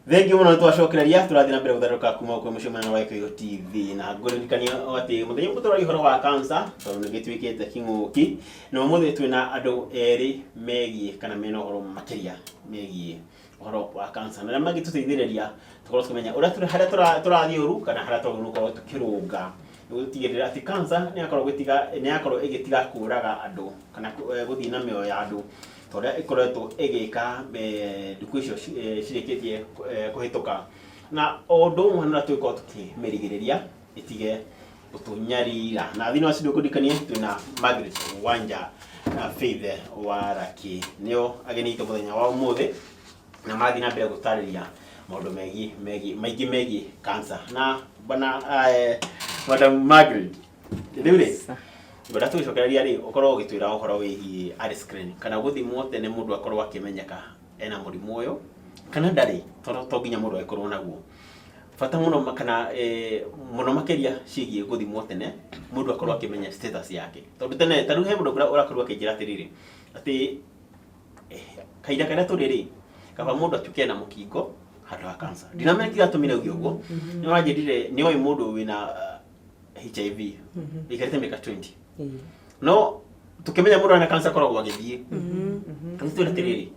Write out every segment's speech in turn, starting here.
Thengiũ mũno, nĩtwacokereria, tũrathiĩ na mbere gũtherũka kuma kwĩ mũcemanio wa Gĩkũyũ TV, na ngũririkania atĩ mũthenya ũmwe tũraria ũhoro wa cancer, tondũ nĩ gĩtuĩkĩte kĩng'ũki, na ũmũthĩ twĩna andũ erĩ megiĩ kana mena ũhoro makĩria megiĩ ũhoro wa cancer na arĩa mangĩtũteithĩrĩria tũkorwo tũkĩmenya ũrĩa harĩa tũrathiĩ ũru kana harĩa twagĩrĩirwo gũkorwo tũkĩrũnga nĩguo tũtigĩrĩre atĩ cancer nĩ yakorwo ĩgĩtiga kũraga andũ kana gũthiĩ na mĩoyo ya andũ ta ũrĩa ĩkoretwo ĩgĩka ndukũ icio cirĩkĩtie kũhĩtũka, na o ũndũ ũmwe na ũrĩa tũngĩkorwo tũkĩmĩrigĩrĩria ĩtige gũtũnyarira. Na thĩinĩ wa studio, kũririkanie, twĩna Margaret Wanja na Faith Waraki, nĩo ageni aitũ mũthenya wa ũmũthĩ, na marathiĩ na mbere gũtarĩria maũndũ megiĩ maingĩ megiĩ cancer. Na bwana Madam Margaret, rĩu rĩ, ngwenda tũgĩcokereria rĩ, ũkorwo ũgĩtwĩra ũhoro wĩgiĩ early screening kana gũthimwo tene, mũndũ akorwo akĩmenyeka ena mũrimũ ũyũ kana ndarĩ, tondũ to nginya mũndũ agĩkorwo naguo. Bata mũno kana mũno makĩria ciĩgiĩ gũthimwo tene, mũndũ akorwo akĩmenya status yake, tondũ tene ta rĩu he mũndũ ũrakorirwo akĩnjĩra atĩrĩrĩ, atĩ kahinda karĩa tũrĩ rĩ, kaba mũndũ atuĩke ena mũkingo handũ ha cancer. Ndinamenya kĩrĩa atũmire uge ũguo. Nĩ wanjĩrire nĩ oĩ mũndũ wĩna HIV ĩikarĩte mĩaka 20, no tũkĩmenya mũndũ ena cancer akoragwo agĩthiĩ. Rĩu twĩre atĩrĩrĩ,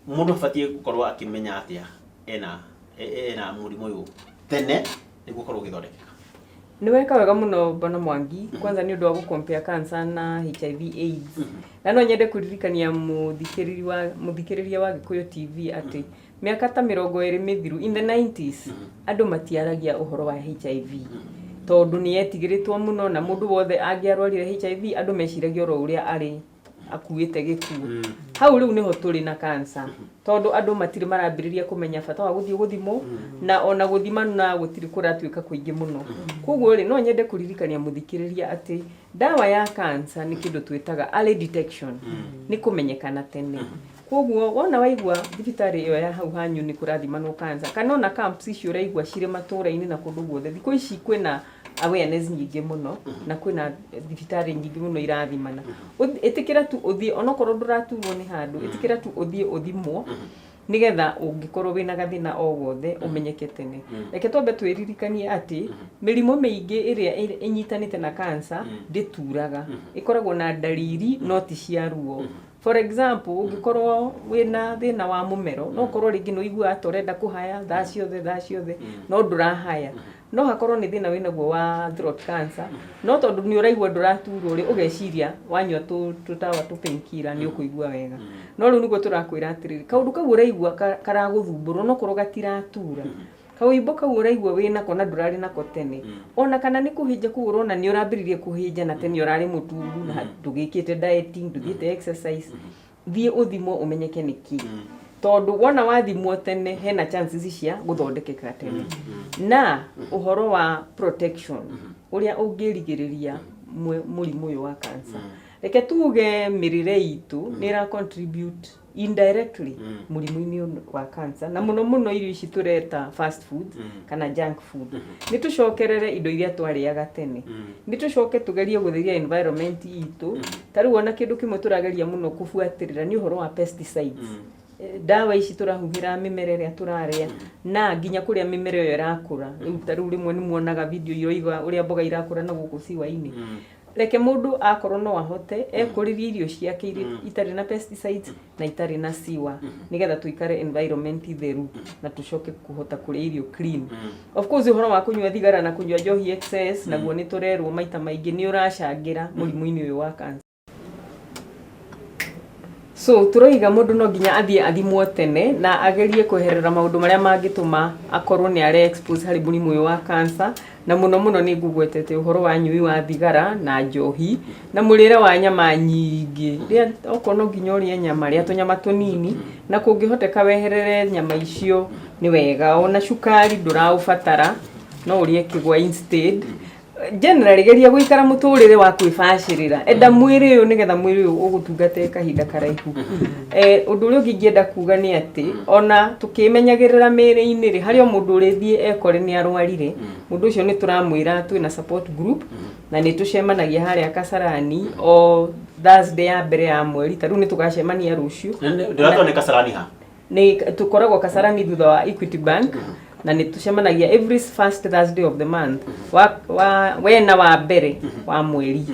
mũndũ abatiĩ gũkorwo akĩmenya atĩa ena mũrimũ ũyũ tene nĩguo ũkorwo ũgĩthondekeka? Nĩ weka wega mũno, Bwana Mwangi, kwanza nĩ ũndũ wa gũcompare cancer na HIV AIDS. Na no nyende kũririkania mũthikĩrĩria wa Gĩkũyũ TV atĩ mĩaka ta 20 mĩthiru, in the 90s, andũ matiaragia ũhoro wa HIV tondũ nĩ yetigĩrĩtwo mũno, na mũndũ wothe angĩarwarire HIV, andũ meciragia oro ũrĩa arĩ akuĩte gĩkuũ. Hau rĩu nĩho tũrĩ na cancer, tondũ andũ matirĩ marambĩrĩria kũmenya bata wa gũthiĩ gũthimwo, na ona gũthima na gũtirĩ kũratuĩka kũingĩ mũno. Koguo rĩ, no nyende kũririkania mũthikĩrĩria atĩ ndawa ya cancer nĩ kĩndũ twĩtaga early detection, nĩ kũmenyekana tene. Koguo wona waigua thibitarĩ ĩyo ya hau hanyu nĩ kũrathimanwo cancer, kana ona camps icio ũraigua cirĩ matũũra-inĩ na kũndũ guothe, thikũ ici kwĩna awareness nyingĩ mũno na kwĩna thibitarĩ nyingĩ mũno irathimana. Ĩtĩkĩra tu ũthiĩ, onokorwo ndũraturwo nĩ handũ, ĩtĩkĩra tu ũthiĩ ũthimwo, nĩgetha ũngĩkorwo wĩna gathĩna o gothe ũmenyeke tene. Reke twambe twĩririkanie atĩ mĩrimũ mĩingĩ ĩrĩa ĩnyitanĩte na cancer ndĩturaga, ĩkoragwo na ndariri no ti cia ruo. For example, ũngĩkorwo wĩna thĩna wa mũmero, no ũkorwo rĩngĩ nĩ ũiguaga ta ũrenda kũhaya thaa ciothe, thaa ciothe, no ndũrahaya. No hakorwo nĩ thĩna wĩnaguo wa throat cancer, no tondũ nĩ ũraigua ndũraturwo rĩ, ũgeciria wanyua tũtawa tũ painkiller nĩ ũkũigua wega. No rĩu nĩguo tũrakwĩra atĩrĩrĩ, kaũndũ kau ũraigua karagũthumbũra, onokorwo gatiratura, kawĩimbo kau ũraigua wĩnako na ndũrarĩ nako tene, ona kana nĩ kũhĩnja kũu ũrona nĩ ũrambĩrĩria kũhĩnja na tene ũrarĩ mũtungu na ndũgĩkĩte dieting, ndũthiĩte exercise, thiĩ ũthimwo ũmenyeke nĩ kĩ, tondũ wona wathimwo tene hena chances cia gũthondekeka tene. Na ũhoro wa protection, ũrĩa ũngĩrigĩrĩria mũrimũ ũyũ wa cancer, reke tuge mĩrĩre itũ nĩ ĩra contribute indirectly mũrimũ-inĩ ũyũ wa cancer, na mũno mũno irio ici tũreta fast food kana junk food. Nĩ tũcokerere indo iria twarĩaga tene, nĩ tũcoke tũgerie gũtheria environment itũ. Ta rĩu ona kĩndũ kĩmwe tũrageria mũno kũbuatĩrĩra nĩ ũhoro wa pesticides. Ndawa ici tũrahuhĩra mĩmera ĩrĩa tũrarĩa na nginya kũrĩa mĩmera ĩyo ĩrakũra. Rĩu ta rĩu rĩmwe nĩ muonaga video iroiga ũrĩa mboga irakũra na gũkũ ciwa-inĩ. Reke mũndũ akorwo no ahote ekũrĩrie irio ciake iria itarĩ na pesticides na itarĩ na siwa, nĩgetha tũikare environment theru na tũcoke kũhota kũrĩa irio clean. Of course, ũhoro wa kũnyua thigara na kũnyua njohi excess naguo nĩ tũrerwo maita maingĩ nĩ ũracangĩra mũrimũ-inĩ ũyũ wa cancer. So tũroiga mũndũ no nginya athiĩ athimwo tene na agerie kweherera maũndũ marĩa mangĩtũma akorwo nĩ are expose harĩ mũrimũ ũyũ wa cancer, na mũno mũno nĩ ngũgwetete ũhoro wa nyui wa thigara na njohi na mũrĩre wa nyama nyingĩ. Rĩa okorwo no nginya ũrĩe nyama, rĩa tũnyama tũnini, na kũngĩhoteka weherere nyama icio nĩ wega. Ona cukari ndũraũbatara, no ũrĩe kĩgwa instead. Generally, geria gũikara mũtũrĩre wa kwĩbacĩrĩra. Enda mwĩrĩ ũyũ nĩgetha mwĩrĩ ũyũ ũgũtungate kahinda karaihu. Ũndũ ũrĩa ũngĩ ingĩenda kuga nĩ atĩ ona tũkĩmenyagĩrĩra mĩrĩ-inĩ rĩ, harĩ o mũndũ ũrĩthiĩ ekore nĩ arwarire. Mũndũ ũcio nĩ tũramwĩra twĩna support group na nĩ tũcemanagia harĩa Kasarani o Thursday ya mbere ya mweri. Ta rĩu nĩ tũgacemania rũciũ. Ndĩratwa nĩ Kasarani ha? Nĩ tũkoragwo Kasarani thutha wa Equity Bank, na nĩ tũcemanagia every first Thursday of the month, wa wena wa mbere wa mweri,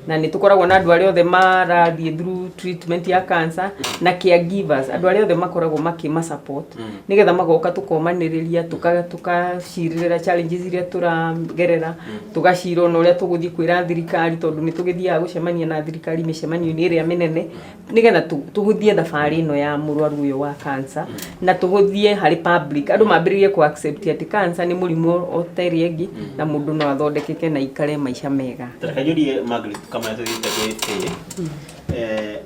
na nĩ tũkoragwo na andũ arĩa othe marathiĩ through treatment ya cancer na caregivers, andũ arĩa othe makoragwo makĩma support, nĩgetha magoka tũkomanĩrĩria, tũkacirĩrĩra challenges iria tũragerera, tũgacira ona ũrĩa tũgũthiĩ kwĩra thirikari, tondũ nĩ tũgĩthiaga gũcemania na thirikari mĩcemanio-inĩ ĩrĩa mĩnene, nĩgetha tũhũthie thabarĩ ĩno ya mũrwaru ũyũ wa cancer, na tũhũthie harĩ public, andũ mambĩrĩrie ku accept atĩ cancer nĩ mũrimũ o ta ĩrĩa ĩngĩ, na mũndũ no athondekeke na ikare maica mega. Reke njũrie Margaret kama tũthiĩte kwĩ Faye.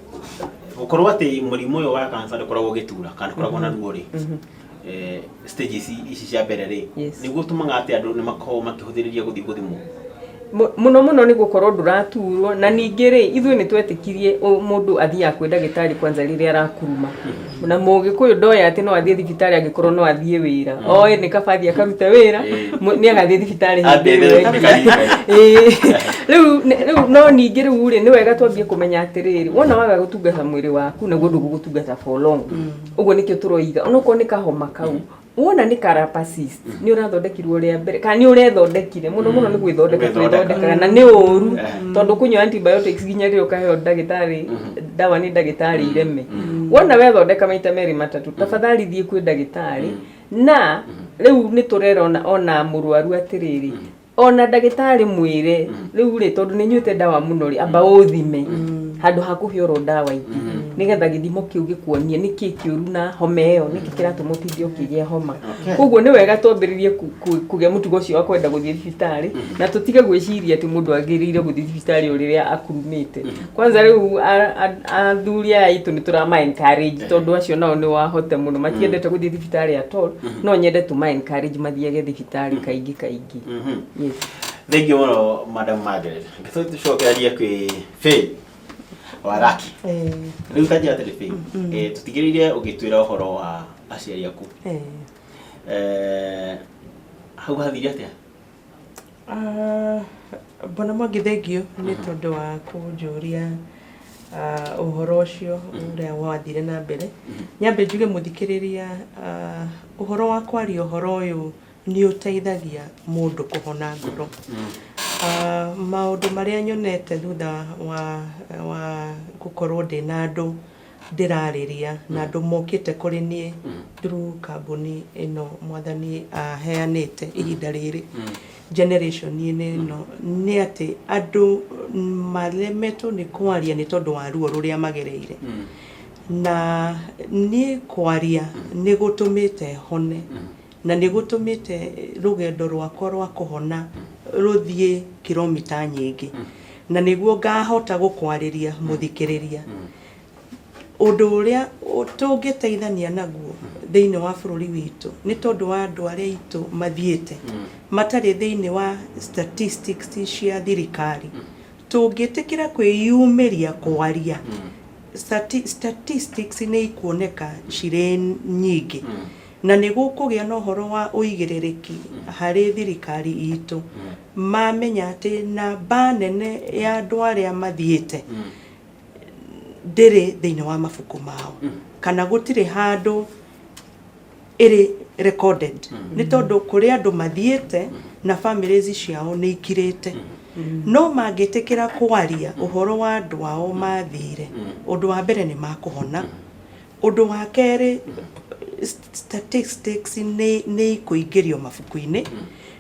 Gũkorwo atĩ mũrimũ ũyũ wa cancer ndũkoragwo ũgĩtura kana ndũkoragwo na ruo rĩ, stages ici cia mbere rĩ, nĩguo ũtũmaga atĩ andũ nĩ makoragwo makĩhũthĩrĩria gũthiĩ gũthimwo? Mũno mũno nĩ gũkorwo ndũraturwo, na ningĩ rĩ, ithuĩ nĩ twetĩkirie mũndũ athiaga kwĩ ndagĩtarĩ kwanza rĩrĩa arakuruma, na mũgĩkũyũ ndoĩ atĩ no athiĩ thibitarĩ angĩkorwo no athiĩ wĩra, oĩ nĩ kaba athiĩ akarute wĩra, nĩ agathiĩ thibitarĩ hĩndĩ ĩyo ĩngĩ. Ĩĩ. Rĩu no ningĩ rĩu rĩ, nĩ wega twambie kũmenya atĩrĩrĩ, wona waga gũtungata mwĩrĩ waku, naguo ndũgũgũtungata for long. Ũguo nĩkĩo tũroiga onokorwo nĩ kahoma kau wona nĩ kara persist, nĩ ũrathondekirwo rĩa mbere kana nĩ ũrethondekire, mũno mũno nĩ gwĩthondeka. Gwĩthondeka. Twĩthondekaga na nĩ ũru, tondũ kũnyua antibiotics nginya rĩrĩa ũkaheo ndagĩtarĩ ndawa nĩ ndagĩtarĩ ireme. Wona wethondeka maita merĩ matatũ, tafadhali thiĩ kwĩ ndagĩtarĩ. Na rĩu nĩ tũrera ona mũrwaru atĩrĩrĩ, ona ndagĩtarĩ mwĩre, rĩu rĩ, tondũ nĩ nyuĩte ndawa mũno rĩ, amba ũthime handũ ha kũhe oro ndawa ingĩ, nĩgetha gĩthimo kĩu gĩkuonie nĩkĩ kĩũru na homa ĩyo, nĩkĩ kĩratũma ũtinde ũkĩgĩa homa. Koguo nĩ wega twambĩrĩrie kũgĩa mũtugo ũcio wa kwenda gũthiĩ thibitarĩ, na tũtige gwĩciria atĩ mũndũ agĩrĩire gũthiĩ thibitarĩ o rĩrĩa akurumĩte. Kwanza rĩu athuri aya aitũ nĩ tũrama encourage, tondũ acio nao nĩ wahote mũno, matiendete gũthiĩ thibitarĩ at all. No nyende tũma encourage mathiage thibitarĩ kaingĩ kaingĩ. Yes. Thank you mũno, Madam Margaret. Ngĩtũ tũcokererie kwĩ Faye Waraki. Rĩu ta njĩra atĩrĩ, Faye, tũtigĩrĩire ũgĩtwĩra ũhoro wa aciari aku. Hau hathire atĩa? Ah, Bwana Mwangi, thengio nĩ tondũ wa kũnjũria ũhoro ũcio ũrĩa wathire na mbere. Nyambe njuge mũthikĩrĩria, ũhoro wa kwaria ũhoro ũyũ nĩ ũteithagia mũndũ kũhona ngoro. Maũndũ marĩa nyonete thutha wa gũkorwo ndĩna andũ ndĩrarĩria na andũ mokĩte kũrĩ niĩ through kambuni ĩno mwathani aheanĩte ihinda rĩrĩ generation-inĩ ĩno, nĩ atĩ andũ maremetwo nĩ kwaria nĩ tondũ wa ruo rũrĩa magereire, na niĩ kwaria nĩ gũtũmĩte hone, na nĩ gũtũmĩte rũgendo rwakwa rwa kũhona rũthiĩ kilomita nyingĩ, na nĩguo ngahota gũkwarĩria mũthikĩrĩria. Ũndũ ũrĩa tũngĩteithania naguo thĩinĩ wa bũrũri witũ, nĩ tondũ wa andũ arĩa aitũ mathiĩte matarĩ thĩinĩ wa statistics cia thirikari, tũngĩtĩkĩra kwĩyumĩria kwaria, statistics nĩ ikuoneka cirĩ nyingĩ, na nĩ gũkũgĩa na ũhoro wa ũigĩrĩrĩki harĩ thirikari itũ, mamenya atĩ namba nene ya andũ arĩa mathiĩte ndĩrĩ thĩinĩ wa mabuku mao, kana gũtirĩ handũ ĩrĩ recorded, nĩ tondũ kũrĩ andũ mathiĩte na families ciao nĩ ikirĩte. No mangĩtĩkĩra kwaria ũhoro wa andũ ao mathire, ũndũ wa mbere nĩ makũhona, ũndũ wa kerĩ statistics nĩ ikũingĩrio mabuku-inĩ,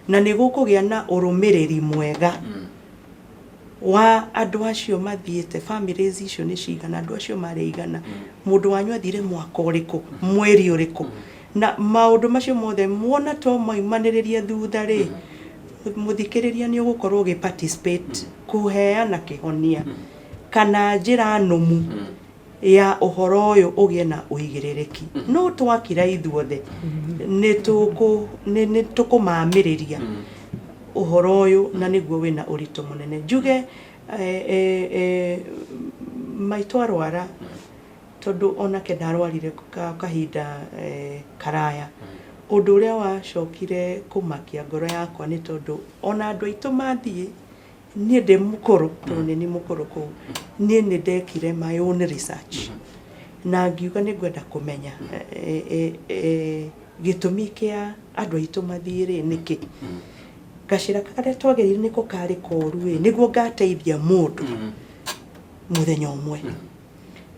na nĩ gũkũgĩa na ũrũmĩrĩri mwega wa andũ acio mathiĩte, families icio nĩ cigana, andũ acio marĩ igana, mũndũ wanyu athire mwaka ũrĩkũ, mweri ũrĩkũ, na maũndũ macio mothe muona to maumanĩrĩrie thutha rĩ, mũthikĩrĩria, nĩ ũgũkorwo ũgĩ participate kũheana kĩhonia kana njĩra nũmu ya ũhoro ũyũ ũgĩe na ũigĩrĩrĩki. No twakira ithuothe nĩ tũkũmamĩrĩria ũhoro ũyũ, na nĩguo wĩna ũritũ mũnene. Njuge maitũ arwara, tondũ onake ndarwarire kahinda karaya, ũndũ ũrĩa wacokire kũmakia ngoro yakwa nĩ tondũ ona andũ aitũ mathiĩ, niĩ ndĩ mũkũrũ, tondũ nĩ niĩ mũkũrũ kũu, niĩ nĩ ndekire my own research. Na ngiuga nĩ ngwenda kũmenya gĩtũmi kĩa andũ aitũ mathiĩ rĩ nĩkĩ. Gacĩra karĩa twagereire nĩko karĩ koru ĩ, nĩguo ngateithia mũndũ mũthenya ũmwe.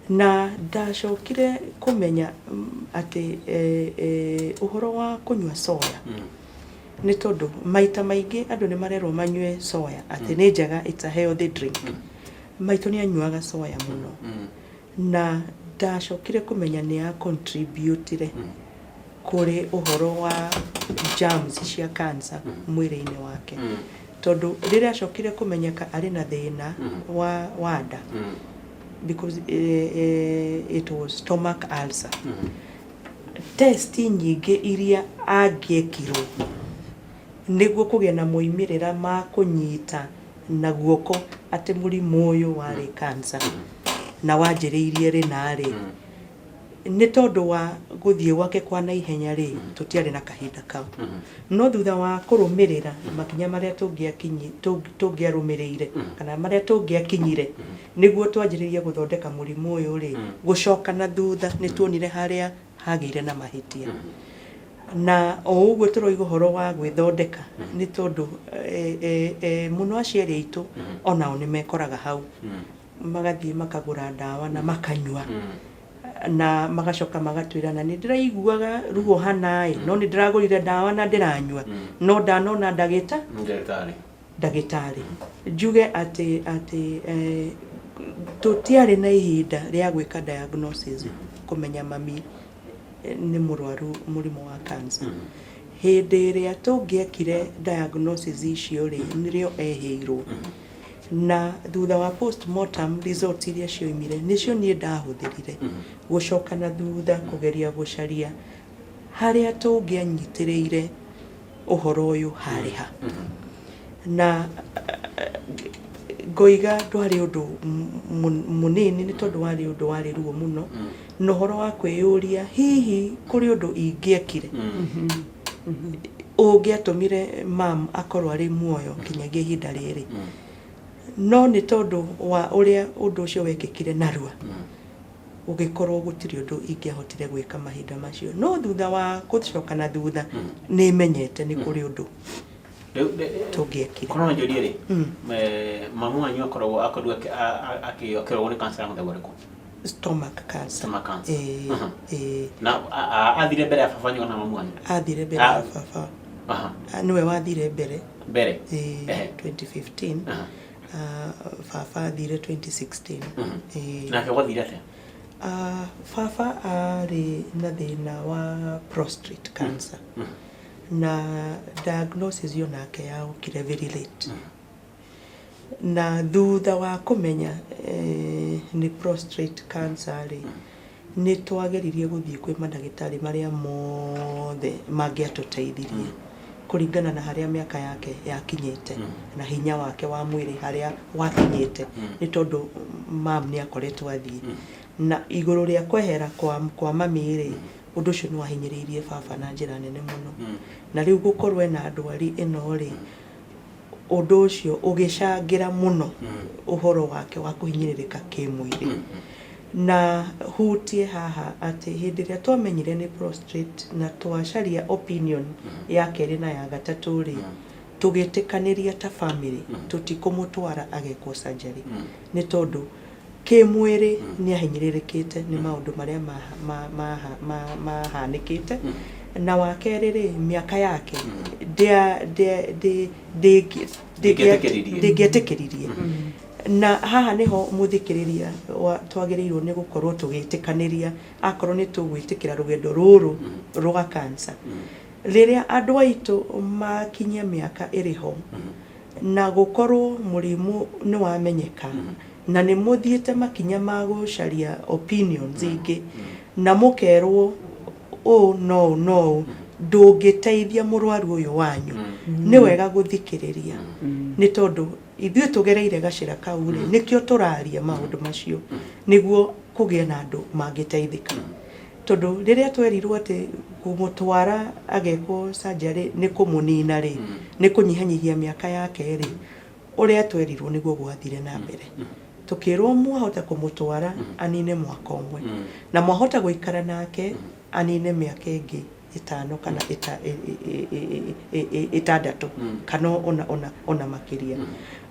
Na ndacokire kũmenya atĩ ũhoro wa kũnyua soya, nĩ tondũ maita maingĩ andũ nĩ marerwo manyue soya atĩ nĩ njega, it's a healthy drink. Maitũ nĩ anyuaga soya mũno, na ndacokire kũmenya nĩ ya contributire kũrĩ ũhoro wa germs cia cancer mwĩrĩ-inĩ wake, tondũ rĩrĩa acokire kũmenyeka arĩ na thĩna wa nda, because it was stomach ulcer, test nyingĩ iria angĩekirwo nĩguo kũgĩa na moimĩrĩra ma kũnyita na guoko atĩ mũrimũ ũyũ warĩ cancer na wanjĩrĩirie rĩ na rĩ, nĩ tondũ wa gũthiĩ gwake kwa naihenya rĩ, tũtiarĩ na kahinda kau. No thutha wa kũrũmĩrĩra makinya marĩa tũngĩarũmĩrĩire kana marĩa tũngĩakinyire nĩguo twanjĩrĩrie gũthondeka mũrimũ ũyũ rĩ, gũcoka na thutha nĩ tuonire harĩa hagĩire na mahĩtia. Na o ũguo tũroiga ũhoro wa gwĩthondeka, nĩ tondũ mũno aciari aitũ onao nĩ mekoraga hau, magathiĩ makagũra ndawa na makanyua, na magacoka magatwĩra, "Na nĩ ndĩraiguaga ruo hana ĩ, no nĩ ndĩragũrire ndawa na ndĩranyua, no ndanona ndagĩta Ndagĩtarĩ. Ndagĩtarĩ." Njuge atĩ tũtiarĩ na ihinda rĩa gwĩka diagnosis, kũmenya mami nĩ mũrwaru mũrimũ wa cancer. Hĩndĩ ĩrĩa tũngĩekire diagnosis icio rĩ, nĩrĩo ehĩirwo, na thutha wa postmortem results iria cioimire, nĩcio niĩ ndahũthĩrire gũcoka na thutha kũgeria gũcaria harĩa tũngĩanyitĩrĩire ũhoro ũyũ harĩ ha. Na ngoiga ndwarĩ ũndũ mũnini, nĩ tondũ warĩ ũndũ warĩ ruo mũno, na ũhoro wa kwĩyũria hihi kũrĩ ũndũ ingĩekire ũngĩatũmire mam akorwo arĩ muoyo nginyagia ihinda rĩrĩ. No nĩ tondũ wa ũrĩa ũndũ ũcio wekĩkire narua, gũgĩkorwo gũtirĩ ũndũ ingĩahotire gwĩka mahinda macio. No thutha wa gũcoka na thutha, nĩ menyete nĩ kũrĩ ũndũ Rĩu tũngĩekire. Korwo no njũrie rĩ, mamu wanyu akorirwo akĩrogwo nĩ cancer ya mũthemba ũrĩkũ? Stomach cancer. Stomach cancer. Ĩĩ. Ĩĩ. Na athire mbere ya baba wanyu kana mamu wanyu? Athire mbere ya baba. Ah, nĩwe wathire mbere. Mbere. Ĩĩ, 2015. Ah, baba athire 2016. Ĩĩ. Nake gwathire atĩa? Ah, baba arĩ na thĩna wa prostate cancer, na diagnosis yo nake yaũkire very late, na thutha wa kũmenya nĩ prostate cancer rĩ, nĩ twageririe gũthiĩ kwĩ mandagĩtarĩ marĩa mothe mangĩatũteithirie kũringana na harĩa mĩaka yake yakinyĩte na hinya wake wa mwĩrĩ harĩa wakinyĩte, nĩ tondũ mam nĩ akoretwo athiĩ na igũrũ rĩa kwehera kwa mami rĩ, ũndũ ũcio nĩ wahinyĩrĩirie baba na njĩra nene mũno. Na rĩu gũkorwo ena ndwari ĩno rĩ, ũndũ ũcio ũgĩcangĩra mũno ũhoro wake wa kũhinyĩrĩrĩka kĩmwĩrĩ. Na hutie haha atĩ hĩndĩ ĩrĩa twamenyire nĩ prostate na twacaria opinion ya kerĩ na ya gatatũ rĩ, tũgĩtĩkanĩria ta family tũtikũmũtwara agekwo surgery, nĩ tondũ kĩmwĩrĩ nĩ ahinyĩrĩrĩkĩte nĩ maũndũ marĩa mahanĩkĩte. Na wa kerĩ rĩ, mĩaka yake Ndĩngĩetĩkĩririe. Ndĩngĩetĩkĩririe. Na haha nĩho mũthikĩrĩria twagĩrĩirwo nĩ gũkorwo tũgĩtĩkanĩria akorwo nĩ tũgwĩtĩkĩra rũgendo rũrũ rwa cancer. Rĩrĩa andũ aitũ makinyia mĩaka ĩrĩ ho na gũkorwo mũrimũ nĩ wamenyeka na nĩ mũthiĩte makinya ma gũcaria opinions ingĩ na mũkerwo ũũ no ũũ no ũũ ndũngĩteithia mũrwaru ũyũ wanyu, nĩ wega gũthikĩrĩria, nĩ tondũ ithuĩ tũgereire gacĩra kau rĩ, nĩkĩo tũraria maũndũ macio nĩguo kũgĩe na andũ mangĩteithĩka. Tondũ rĩrĩa twerirwo atĩ kũmũtwara agekwo surgery nĩ kũmũnina rĩ, nĩ kũnyihanyihia mĩaka yake rĩ, ũrĩa twerirwo nĩguo gwathire na mbere. Tũkĩrwo mwahota kũmũtwara anine mwaka ũmwe, na mwahota gũikara nake anine mĩaka ĩngĩ 5 kana 6 kana ona makĩria.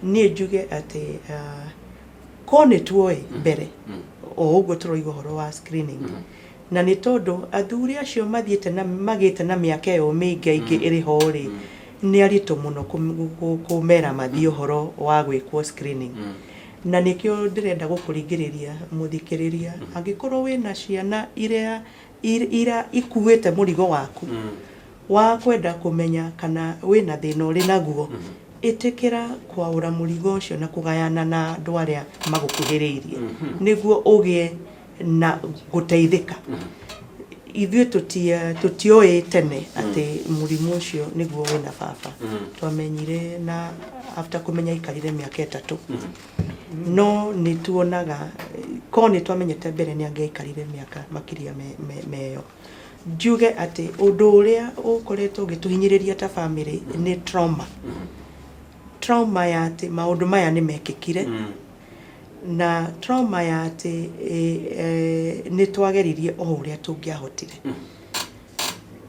Niĩ njuge atĩ ko nĩ tuoĩ mbere o ũguo tũroiga ũhoro wa screening, na nĩ tondũ athuri acio mathiĩte na magĩte na mĩaka ĩyo mĩingĩ aingĩ ĩrĩ ho rĩ, nĩ aritũ mũno kũmera mathiĩ ũhoro wa gwĩkwo screening. Na nĩkĩo ndĩrenda gũkũringĩrĩria mũthikĩrĩria, angĩkorwo wĩna ciana iria ira ikuĩte mũrigo waku wa kwenda kũmenya kana wĩna thĩna ũrĩ naguo, ĩtĩkĩra kwaũra mũrigo ũcio na kũgayana na andũ arĩa magũkuhĩrĩirie nĩguo ũgĩe na gũteithĩka. Ithuĩ tũtioĩ tene atĩ mũrimũ ũcio nĩguo wĩna baba. Twamenyire na after kũmenya aikarire mĩaka 3. No nĩ tuonaga ko nĩ twamenyete mbere nĩ angĩaikarire mĩaka makĩria meyo. Njuge atĩ ũndũ ũrĩa ũkoretwo ũgĩtũhinyĩrĩria ta family nĩ trauma. Trauma ya atĩ maũndũ maya nĩ mekĩkire, na trauma ya atĩ nĩ twageririe o ũrĩa tũngĩahotire.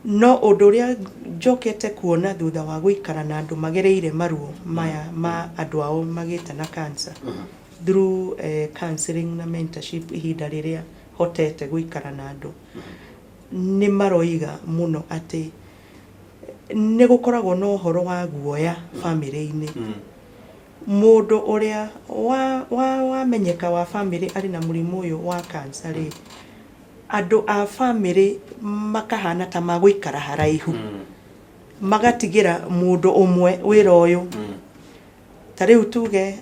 No ũndũ ũrĩa njokete kuona thutha wa gũikara na andũ magereire maruo maya ma andũ ao magĩte na cancer through counseling na mentorship, ihinda rĩrĩa hotete gũikara na andũ, nĩ maroiga mũno atĩ nĩ gũkoragwo na ũhoro wa guoya bamĩrĩ-inĩ. Mũndũ ũrĩa wamenyeka wa bamĩrĩ arĩ na mũrimũ ũyũ wa cancer rĩ, andũ a bamĩrĩ makahana ta magũikara haraihu, magatigĩra mũndũ ũmwe wĩra ũyũ. Ta rĩu tuge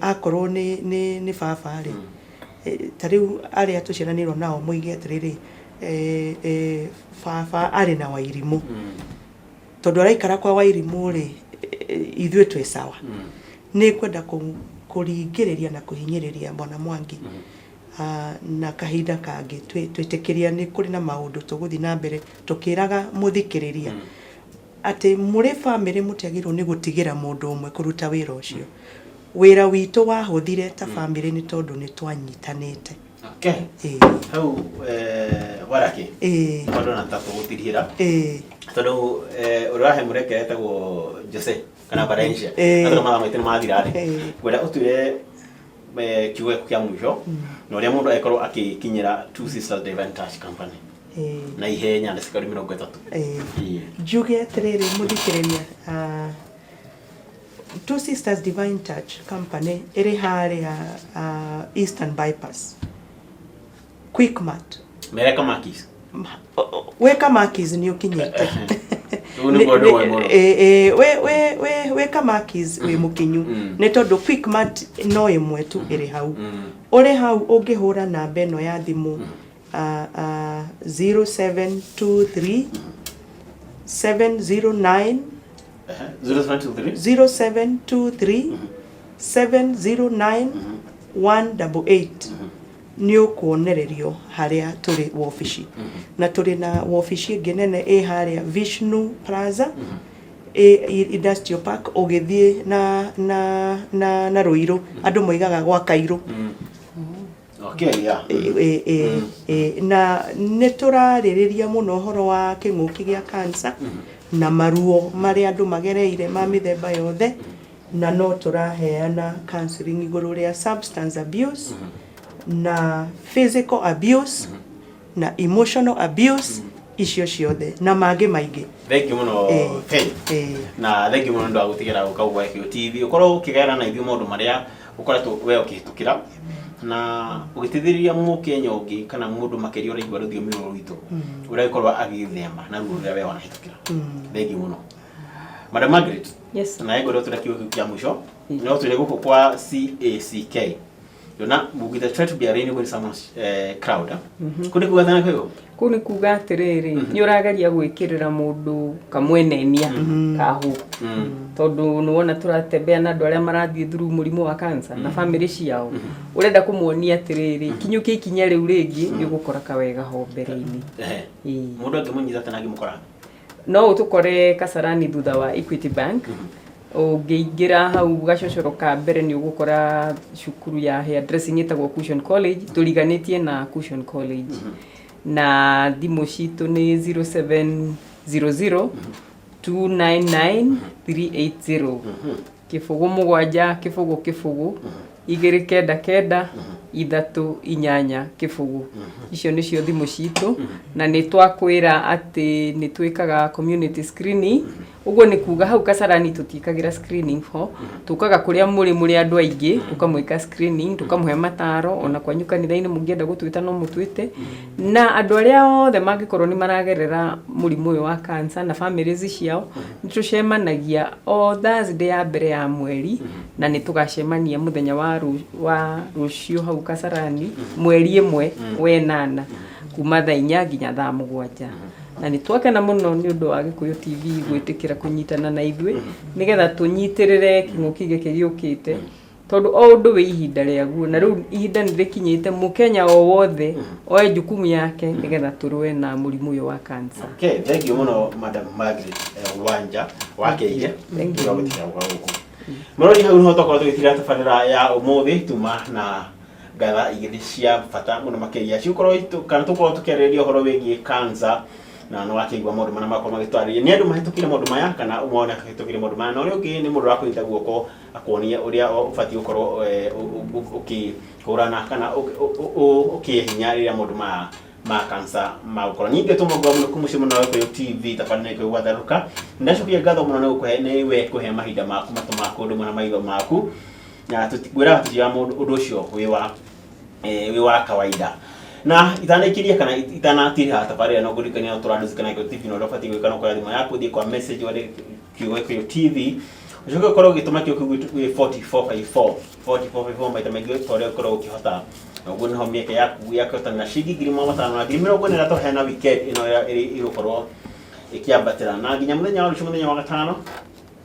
akorwo nĩ baba rĩ, ta rĩu arĩa tũciaranĩirwo nao moige atĩrĩrĩ, baba arĩ na Wairimũ, tondũ araikara kwa Wairimũ rĩ, ithuĩ twĩ sawa. Nĩ ngwenda kũringĩrĩria na kũhinyĩrĩria Bwana Mwangi, na kahinda kangĩ twĩtĩkĩria nĩ kũrĩ na maũndũ tũgũthiĩ na mbere tũkĩraga mũthikĩrĩria atĩ mũrĩ bamĩrĩ mũtiagĩrĩirwo nĩ gũtigĩra mũndũ ũmwe kũruta wĩra ũcio. Wĩra witũ wahũthire ta bamĩrĩ nĩ tondũ nĩ twanyitanĩte. Okay. Hau waraki tondũ na ta tũgũtirihĩra tondũ ũrĩa wahe mũrekera etagwo Jose kana Valencia, na tondũ mathaa maitũ nĩ mathira rĩ, ngwenda ũtwĩre kiugo gĩaku kĩa mũico na ũrĩa mũndũ angĩkorwo akĩkinyĩra Two Sisters Divine Touch Company na ihenya na cikari 30. Njuge atĩrĩrĩ mũthikĩrĩria, Two Sisters Divine Touch Company ĩrĩ harĩa Eastern Bypass, Quickmart. Mereka Makis. Wĩ Kamakis nĩ ũkinyĩte. Rĩu nĩguo andũ moĩ mũno. Wĩ Kamakis wĩ mũkinyu nĩ tondũ Quickmart no ĩmwe tu ĩrĩ hau. Ũrĩ hau ũngĩhũra namba ĩno ya thimũ, 0723 709 0723 0723 709 188, nĩ ũkuonererio harĩa tũrĩ wobici. Na tũrĩ na wobici ĩngĩ nene ĩ harĩa Vishnu Plaza, ĩ Industrial Park, ũgĩthiĩ na Rũirũ, andũ moigaga gwa Kairũ. Na nĩ tũrarĩrĩria mũno ũhoro wa kĩng'ũki gĩa cancer na maruo marĩa andũ magereire ma mĩthemba yothe, na no tũraheana counseling igũrũ rĩa substance abuse na physical abuse na emotional abuse, icio ciothe na mangĩ maingĩ. Thank you mũno, Faith. Na thank you mũno nĩ ũndũ wa gũtigĩra gũka gwa Gĩkũyũ TV ũkorwo ũkĩgayana na ithuĩ maũndũ marĩa ũkoretwo we ũkĩhĩtũkĩra na ũgĩteithĩrĩria mũkenya ũngĩ kana mũndũ makĩria ũraigua rũthiomi rũrũ rwitũ ũrĩa agĩkorwo agĩthema na ruo rũrĩa we wanahĩtũkĩra. Thank you mũno, Madam Margaret. Yes, sir. Na ngwenda ũtwĩre kiugo kĩu kĩa mũico no twĩre gũkũ kwa CACK yona mugithe try to be a rain when someone's crowd, eh? Kũ nĩ kuga thana kwĩgo? Kũu nĩ kuga atĩrĩrĩ, nĩ ũrageria gwĩkĩrĩra mũndũ kamwenenia kahũ, tondũ nĩ wona tũratembea na andũ arĩa marathiĩ through mũrimũ wa cancer na bamĩrĩ ciao, ũrenda kũmuonia atĩrĩrĩ, kinyũkia ikinya rĩu rĩngĩ, nĩ ũgũkora kawega ho mbere-inĩ. Mũndũ angĩmũnyita atĩa na angĩmũkora? No ũtũkore Kasarani thutha wa Equity Bank. Ũngĩingĩra hau gacocoro ka mbere nĩ ũgũkora cukuru ya hairdressing ĩtagwo Cushion College, tũriganĩtie na Cushion College. Na thimũ citũ nĩ 0700 299 380, 0 7 0 0 2 9 9 3 8 0. Icio nĩcio thimũ citũ, na nĩ twakwĩra atĩ nĩ twĩkaga community screening. Ũguo nĩ kuga hau Kasarani tũtiĩkagĩra screening ho, tũkaga kũrĩa mũrĩ andũ aingĩ, tũkamwĩka screening, tũkamũhe mataro. Ona kwanyu kanitha-inĩ mũngĩenda gũtwĩta no mũtwĩte. Na andũ arĩa othe mangĩkorwo nĩ maragerera mũrimũ ũyũ wa cancer na families ciao, nĩ tũcemanagia o Thursday ya mbere ya mweri, na nĩ tũgacemania mũthenya wa rũciũ hau Kasarani mweri 1 wa 8 kuma thaa 4 nginya thaa 7. Na nĩ twakena mũno nĩ ũndũ wa Gĩkũyũ TV gwĩtĩkĩra kũnyitana na ithuĩ nĩgetha tũnyitĩrĩre kĩng'ũki gĩkĩ gĩũkĩte, tondũ o ũndũ wĩ ihinda rĩaguo, na rĩu ihinda nĩ rĩkinyĩte mũkenya o wothe oe jukumu yake nĩgetha tũrũe na mũrimũ ũyũ wa cancer. Okay, thank you mũno, Madam Margaret Wanja Wakeire. Thank you. Gwĩtĩkĩra gũka gũkũ. Mũrori, hau nĩho twakorwo tũgĩtira tabarĩra ya ũmũthĩ. Tuma na ngatha igĩrĩ cia bata mũno makĩria cigũkorwo kana tũkorwo tũkĩarĩrĩria ũhoro wĩgiĩ cancer, na nĩ wakĩigua maũndũ marĩa makorwo magĩtwarĩria nĩ andũ mahĩtũkire maũndũ maya kana ũmwe nĩ ahĩtũkire maũndũ maya, na ũrĩa ũngĩ nĩ mũndũ ũrakũnyita guoko akuonie ũrĩa ũbatiĩ gũkorwo ũkĩhũrana kana ũkĩhinya rĩrĩa maũndũ maya ma cancer magũkorwo. Ningĩ tũmũgwa mũno kũmũciĩ mũno wa Gĩkũyũ TV, tabarĩra ĩkũyũ gwatharũka. Ndacokia ngatho mũno nĩ gũkũhe nĩ we kũhe mahinda maku, matũ maku, ũndũ ũmwe na maitho maku, na tũtikwĩraga tũtiga mũndũ ũndũ ũcio wĩ wa kawaida. Na itanaikiria kana itanatiriha tabarĩra, no ngũririkania no tũrandũcikana Gĩkũyũ TV, na ũrĩa ũbatiĩ gwĩka no kuoya thimũ yaku, ũthiĩ kwa message, wandĩke kiugo Gĩkũyũ TV, ũcoke ũkorwo ũgĩtũma kĩo kiugo gwĩ 4454 4454 maita maingĩ ta ũrĩa ũkorwo ũkĩhota, na ũguo nĩho mĩeke yaku ya kũhotana ciringi 500,000 na 40,000 tũheana weekend ĩno ĩrĩa ĩgũkorwo ĩkĩambatĩra. Na nginya mũthenya wa rũciũ, mũthenya wa gatano,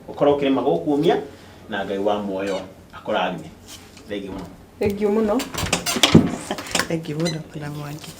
ũkorwo ũkĩrĩma gũkumia, na Ngai wa muoyo akũrathime. Thank you mũno. Thank you mũno. Thank you mũno, Bwana Mwangi.